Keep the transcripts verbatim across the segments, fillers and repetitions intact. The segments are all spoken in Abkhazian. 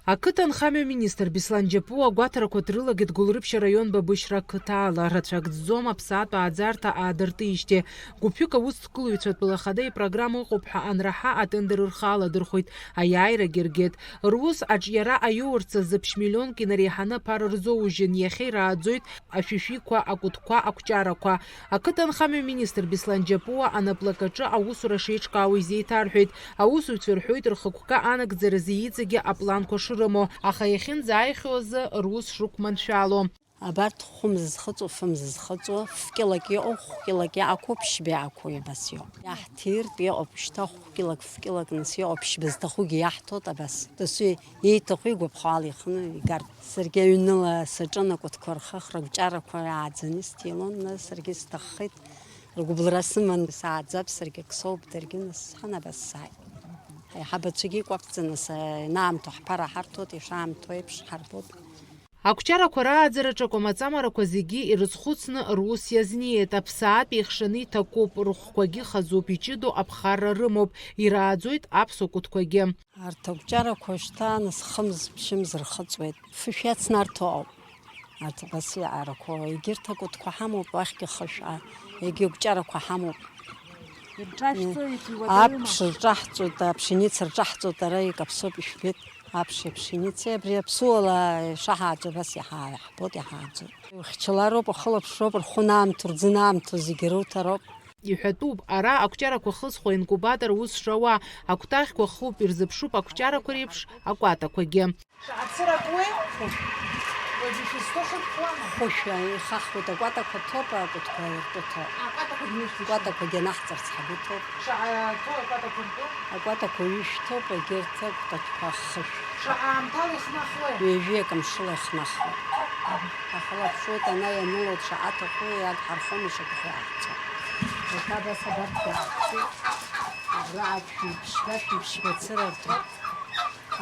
Ақыҭанхамҩа министр Беслан Џьапуа агәаҭарақәа дрылагеит Гәылрыԥшьа раион Бабышьра ақыҭа ала. Рацәак ӡӡом аԥсаатә ааӡарҭа аадыртижьҭеи. Гәыԥҩык аусҭгылаҩцәа атәылахада ипрограмма ыҟоуп ҳәа анраҳа, атендер рхы аладырхәеит, аиааирагьы ргеит. Рус аҿиара аиуырц азы ԥшь миллионк инареиҳаны аԥара рзоужьын, иахьа ирааӡоит ашәишәиқәа, акәытқәа, ақәҷарақәа. Ақыҭанхамҩа министр Беслан Џьапуа анаплакаҿы аусура шеиҿкаау изеиҭарҳәеит. Аусзуҩцәа рҳәоит, рхықәкы анагӡаразы иҵегьы апланқәа шрымоу, аха иахьынӡааихьоу азы рус шрықәманшәало. Абарҭ хәымз зхыҵуа, фымз зхыҵуа, фкьылак иҟоу, хәкьылак иаақәоу, ԥшьба иаақәоу абас иоуп. Иаҳҭиртә иҟоуп, шьҭа хәкьылак, фкьылак нас иҟоуп, ԥшьба зҭахугьы иаҳҭоит абас. Дасу ииҭаху игәаԥхо ала иханы игартә. Саргьы аҩныла саҿын акәытқәа рхыхра, агәҷарақәа иааӡаны исҭиуан, нас саргьы сҭаххеит. Ргәыбылра сыман, сааӡап, саргьы ак соуп, даргьы нас ҳанабас сааит. Ҳаиҳабацәагьы икәаԥӡаны са-, ианаамҭоу ҳԥара ҳарҭоит, ишаамҭоу еиԥш ҳарбоит. Ақәҷарақәа рааӡараҿы акәамаҵамарақәа зегьы ирызхәыцны рус иазниеит. Аԥсаатә еихшаны иҭакуп, рыхәқәагьы хазуп, иҷыдоу аԥхарра рымоуп, ирааӡоит аԥсуа кәытқәагьы. Арҭ агәҷарақәа шьҭа нас хымз, ԥшьымз рхыҵуеит. Фышә иацнарҭо ауп. Арҭ абас иаарақәоу, егьырҭ акәытқәа ҳамоуп, уахьгьы хышә, а, егьи агәҷарақәа ҳамоуп. Ирҿашәҵоит, иуадаҩума? Аԥш рҿаҳҵоит, аԥшеница рҿаҳҵоит, ара икаԥсоуп, ишәбеит, аԥши аԥшеницеи, абри аԥсуала ишаҳааӡо абас иҳа-, иаҳбоит, иҳааӡоит. Ихьчалароуп, ахылаԥшроуп, рхәы наамҭоу, рӡы наамҭоу зегьы руҭароуп. Иҳәатәуп, ара акәҷарақәа хызхуа инкубатор аус шауа, акәтаӷьқәа хыуп, ирзыԥшуп акәҷарақәа реиԥш акәатақәагьы. Шаҟа цыракуеи? Уажәы шәызҭоу хырхуама? Хәышәа ихахуеит, акәатақәа ҭоуп, акәытқәа ртәы ҭоуп. Акәатақәагьы ушьҭышьҭ. Акәатақәагьы анаҳҵарц ҳагәы ҭоуп. Шаҟа ҭоу акәатақәа ртәы? Акәатақәа ҩышә ҭоуп, егьырҭ акәтаҷқәа хышә. Шаҟа аамҭала ихнахуеи? Ҩажәи акы мшыла ихнахуеит. Ахылаԥшуеит, ана ианылоит, шаҟа аҭаху иагҳархом, ишьақәахьы иаҳҵо. Еиҭа абас абарҭ иаахҵеит. Абра аԥшәымԥшьба, шәымԥшьба цырарҭоуп.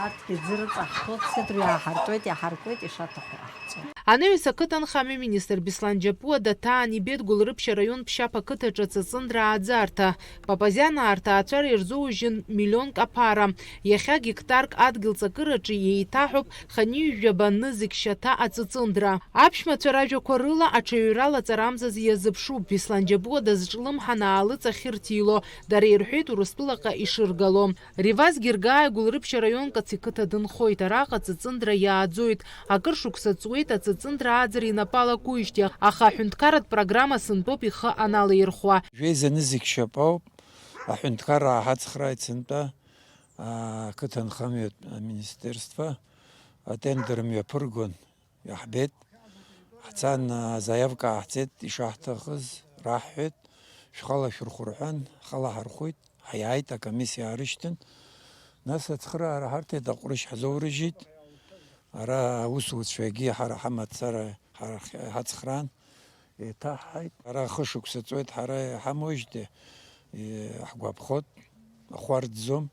Арҭгьы ӡы рыҵаҳхуеит, сыдра иааҳартуеит, иаҳаркуеит, ишаҭаху иҟаҳҵоит. Анаҩс ақыҭанхамҩа министр Беслан Џьапуа даҭаан ибеит Гәылрыԥшь араион Ԥшьаԥ ақыҭаҿы аҵыҵындра ааӡарҭа. Папазианаа рҭаацәара ирзоужьын миллионк аԥара. Иахьа гектарк адгьыл ҵакыраҿы еиҭаҳәоуп хынҩажәаба нызқь шьаҭа аҵыҵындра. Аԥшәмацәа ражәақәа рыла, аҽаҩра лаҵарамзаз иазыԥшуп, Беслан Џьапуа дазҿлымҳан аалыҵ ахьырҭило. Дара ирҳәеит Урыстәылаҟа ишыргало. Реваз Гергааи Гәылрыԥшь араион Кац иқыҭа дынхоит, араҟа аҵыҵындра иааӡоит. Акыр шықәса ҵуеит аҵыҵындра ааӡара инапы алакуижьҭеи, аха аҳәынҭқарратә программа сынтәоуп ихы аналаирхәа. Жәеиза нызқь шьапоуп аҳәынҭқарра ааҳацхрааит сынтәа, ақыҭанхамҩатә аминистерство атендер мҩаԥыргон. Иаҳбеит. Ҳцан, а, заявка ааҳҵеит, ишаҳҭахыз раҳҳәеит, шәхала шәырхәы рҳәан, ҳхала ҳархәит, ҳиааит, акомиссиа аарышьҭын. Нас ацхыраара ҳарҭеит, аҟәрышь ҳзоурыжьит. Ара аусуцәагьы ҳара ҳамацара ҳара ҳ-, ҳацхраан, еиҭаҳҳаит. Ара хышықәса ҵуеит ҳара иҳамоуижьҭеи, и-, ҳгәаԥхоит, ахәарӡӡом.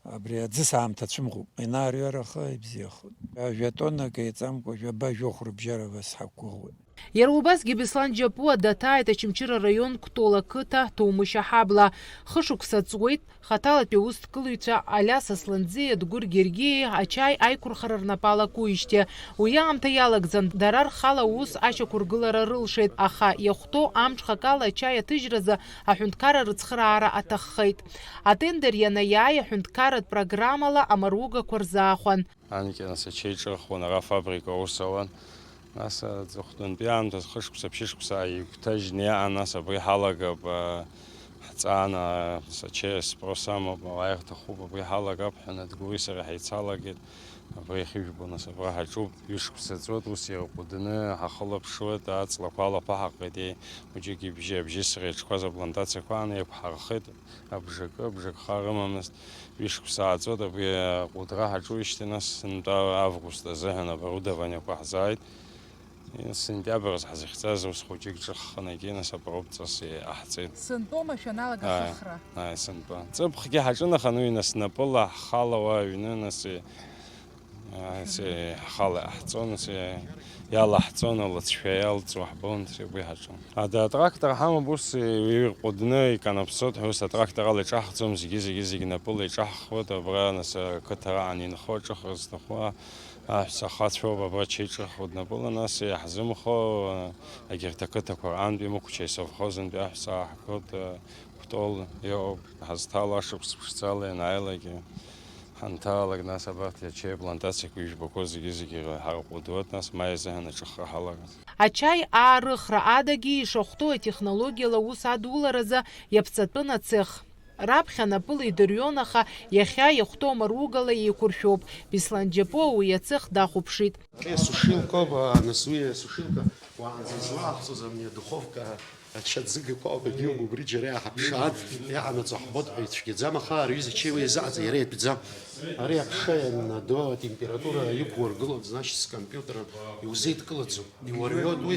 Абри аӡыс аамҭа цәымӷуп, ианаарҩараха ибзиахоит. Жәа-, жәа тоннак еиҵамкәа жәаба-жәохә рыбжьара абас ҳақәгәыӷуеит. Иара убасгьы Беслан Џьапуа даҭааит Очамчыра араион Кәтол ақыҭа Ҭоумышь аҳабла. Хышықәса ҵуеит, хаҭалатәи аусҭгылаҩцәа Алиас Асланӡиа, Дгәыр Гергиа ачаи аиқәырхара рнапы алакуижьҭеи. Уи аамҭа иалагӡан, дара рхала аус ашьақәыргылара рылшеит, аха иахәҭоу амҽхакала ачаи аҭыжьразы аҳәынҭқарра рыцхыраара аҭаххеит. Атендер ианаиааи аҳәынҭқарратә программала амаругақәа рзаахәан. Анкьа нас ачаи ҿырхуан, ара афабрика аус ауан. Нас аҵыхәтәантәи аамҭазы хышықәса, ԥшьышықәса ааигәҭажьны иаан, нас абри ҳалагап, а, ҳҵаан, а, нас ачаи аспрос амоуп, ауаа ирҭахуп, абри ҳалагап ҳәа Надгәыри сареи ҳаицалагеит. Абра иахьыжәбо, нас, абра ҳаҿуп, ҩышықәса ҵуеит, ус ирҟәыдны ҳахылаԥшуеит, аҵлақәа алаԥаҳахеит, еи, хәыҷык ибжьы, абжьысра иаҿқәаз аплантациақәа аан еиқәҳархеит, абжакы, абжакха рымамызт, ҩышықәса ааҵуеит, абри аҟәыдра ҳаҿуижьҭеи, нас, сынтәа август азыҳәан оборудованиақәа ҳзааит. Сентиабр азы ҳзыхьӡаз ус хәыҷык ҿыхханы, егьи, нас, апробҵас иҟаҳҵеит. Сынтәоума шәаналага Ааи, ахыхра? Ааи, сынтәа. Ҵыԥхгьы ҳаҿын, аха, ну, нас, напыла ҳхала уа аҩны, нас, и-, Ас ҳхала иҟаҳҵон, ас иалаҳҵон, алыҵшәа иалҵуа ҳбон, ас уи ҳаҿын. Ада атрактор ҳамоуп, ус иҩрҟәыдны иканаԥсоит ҳәа, ус атрактор ала иҿаҳхӡом, зегьы, зегьы, зегьы напыла иҿаҳхуеит, абра, нас, ақыҭа раан инхо, аҿыхра зҭаху аҳәса ахацәоуп, абра ачаи ҿыхуа днапыла, нас иаҳзымхо, егьырҭ ақыҭақәа раантәи Мықәча исовхозынтәи аҳәса ааҳгоит, Кәтол иҟоуп, ҳазҭало ашықәс ԥшӡала ианааилак, ҳанҭаалак, нас абарҭ ачаи плантациақәа ижәбақәоу зегьы-зегьы ҳарҟәыдуеит, нас маи азыҳәан аҿыхра ҳалагоит. Ачаи аарыхра адагьы ишахәҭоу атехнологиала аус адуларазы иаԥҵатәын ацех. Раԥхьа напыла идырҩон, аха иахьа иахәҭоу амаругала еиқәыршәоуп. Беслан Џьапуа уи ацех дахәаԥшит. Ари асушилкоуп, а, нас уи асушилка уаанӡа излааҳҵоз ани адуховка ачаӡыгақәа ауп, егьиуп, убри џьара иааҳаԥшаан, иҟанаҵо ҳбоит ҳәа ицәгьаӡам, аха рҩыза ачаи уи иазыҟаҵа иара иатәӡам. Ари аԥша ианнадо, атемпература иқәургылон, значит, с компьютером иузеидкылаӡом. Иуарҩоит уи.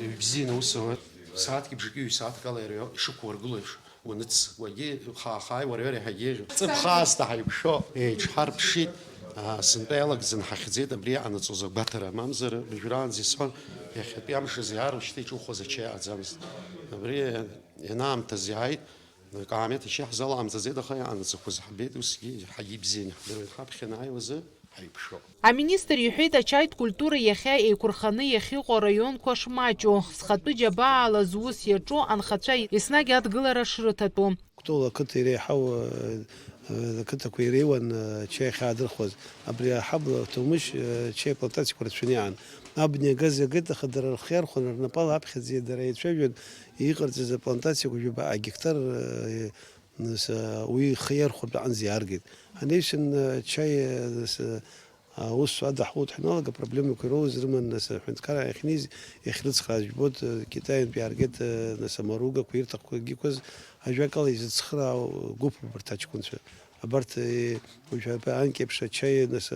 Ибзианы ус ауеит. Сааҭки бжаки ҩ-сааҭк ала ирҩо, ишықәургыло еиԥш. Уаныц, уагьы хаа-хааи уара-иара иаҳагьы еиӷьуп. Ҵыԥх аасҭа ҳаиқәшәо еиҿҳарԥшит, аа, сынтәа иалагӡаны ҳахьӡеит, абри иҟанаҵоз агәаҭара, мамзар, быжәраанӡа исҳәон, иахьатәи амшазы иаарушьҭа иҿухуаз ачаи аҟаӡамызт. Абри ианаамҭаз иааит, акаамеҭ ачаи ҳзалаамҵаӡеит, аха иҟанаҵақәаз ҳбеит, усгьы ҳагьибзианы иаҳдыруеит, ҳаԥхьа анааиуазы ҳаиқәшәо. Аминистр иҳәеит, ачаитә культура иахьа еиқәырханы иахьыҟоу араионқәа шмаҷу, зхатәы џьабаала зус иаҿу анхацәа еснагь адгылара шрыҭатәу. Кәтол ақыҭа иреиҳау, э, э, ақыҭақәа иреиуан, э, ачаи ахьаадырхуаз. Абри аҳабла Ҭоумышь, э, ачаи аплантациақәа рацәаны иаан. Абни агаз иагеит, аха дара рхы иархәаны рнапала аԥхьаӡа дара еицәажәон, иҟарҵаз аплантациақәа жәаба агектар, э, Нас, уи ихы иархәартә аҟынӡа иааргеит. Ҳанеишьын, ачаи, нас, аус адаҳулт ҳаналага, проблемақәа ироуз рыман, нас, аҳәынҭқарра иахьнеиз, иахьрыцхрааз жәбоит, Китаиантәи иааргеит, нас, амаругақәа ирҭахқәагьы ықәыз, ажәакала, изыцхраау гәыԥуп абарҭ аҷкәынцәа. Абарҭ, уажәы абри анкьеиԥш ачаи, нас,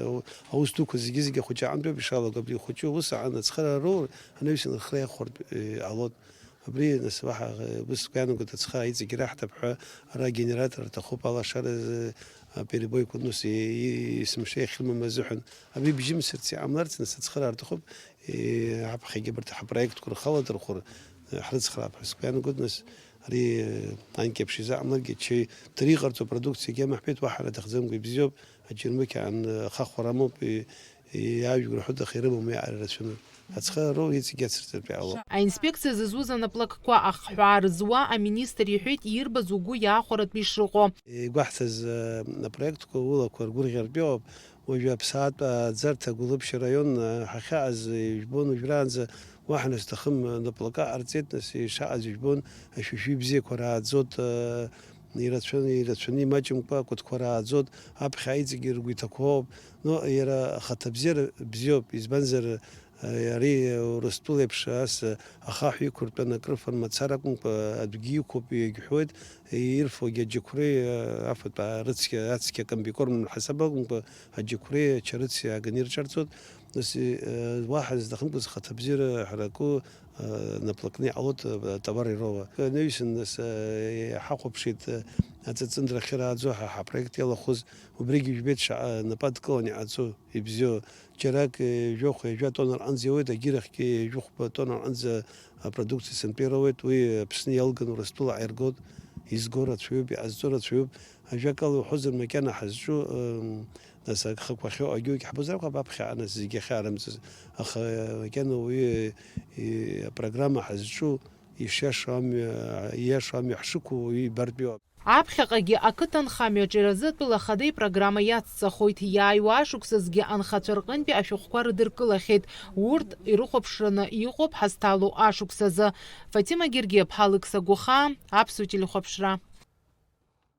аус дуқәа зегьы-зегьы ахәыҷы аҟынтәоуп ишалаго, абри ихәыҷы ус аҟан ацхыраара роур, ҳанеишьын рхы иахәартә ҟалон. Абри, нас, уаҳа, э, ус сгәы иаанагоит, ацхыраа иҵегь раҳҭап ҳәа, ара агенератор рҭахуп, алашара, э, аперебойқәа, нас, и-, и-, есымша иахьрымам азыҳәан. Абри бжьымсырц иҟамларц, нас, ацхыраа рҭахуп, э, аԥхьагьы абарҭ ҳапроектқәа рхаладырхәыр, э, ҳрыцхраап ҳәа сгәы иаанагоит, нас, ари, э, анкьеиԥш изаҟамларгьы, ачаи дара иҟарҵо апродукциагьы амаҳәеит, уаҳа ара дахӡамкәа ибзиоуп, аџьармыкьа аан, э, ахахәара амоуп, и-, Иаажәг рҳәоит, аха ирымам уи араҩра рацәаны. Ацхыраара роур иҵегь иацырҵартә иҟалоит. Аинспекциа зызуз анаплакқәа ахҳәаа рызуа аминистр иҳәеит, ирбаз угәы иаахәаратәы ишыҟоу. Игәаҳҭаз, э, апроектқәа улақәа ргәырӷьартә иҟоуп. Уажәы аԥсаатә ааӡарҭа Гәылыԥшь араион, э, ҳахьаҟаз, э, ижәбон, уажәраанӡа уаҳа нас сҭахым, э, наплакы ҟарҵеит, нас ишаҟаз ижәбон, ашәишәи бзиақәа рааӡоит, э, ирацәаны, ирацәаны имаҷымкәа акәытқәа рааӡоит, аԥхьа иҵегьы ргәы иҭақәоуп. Ну, иара ахаҭабзиара бзиоуп, избанзар, ари Урыстәыла еиԥш ас ахаҳә иқәыртәаны акрыфан мацара акәымкәа, адәгьы иқәуп, иагьҳәуеит, ирфогьы аџьықәреи, афатә, арыцқьа, ацқьа комбикорм ҳасаб акәымкәа, аџьықәреи, ачарыци ааганы ирҿарҵоит. Нас, уаҳа зҭахымкәа зхаҭабзиара ҳараку, наплакны иҟалоит, атовар ироуа. Анаҩсан, нас, иҳахәаԥшит, аҵыҵындра ахьырааӡо ҳа ҳапроект иалахәыз, убригьы жәбеит шаҟа напы адкыланы иҟаҵо, ибзиоу. Џьарак, ҩажәохә, ҩажәа тонна рҟынӡа иауеит, агьырахьгьы ҩажәихәба тонна рҟынӡа апродукциа сынтәа ироуеит, уи Аԥсны иалган Урыстәыла аиргоит, изго рацәаҩуп, иҟазҵо рацәаҩуп. Ажәакала уҳәозар, макьана ҳазҿу, ыы, нас, агхақәа ахьыҟоу агьугьы ҳбозар акәхап, аԥхьаҟа нас зегьы ахьаарымҵыз. Аха, макьана уи, и, апрограмма ҳазҿу, ишиашоу амҩа, ииашоу амҩа ҳшықәу, уи ибартәиоуп. Аԥхьаҟагьы ақыҭанхамҩаҿ иразы атәыла ахада ипрограмма иацҵахоит, иааиуа ашықәсазгьы анхацәа рҟынтәи ашәҟәқәа рыдыркылахьеит, урҭ ирыхәаԥшраны иҟоуп ҳазҭало ашықәсазы. Фатима Гергиаԥҳа, Алықьса Гәахаа, Аԥсуа телехәаԥшра.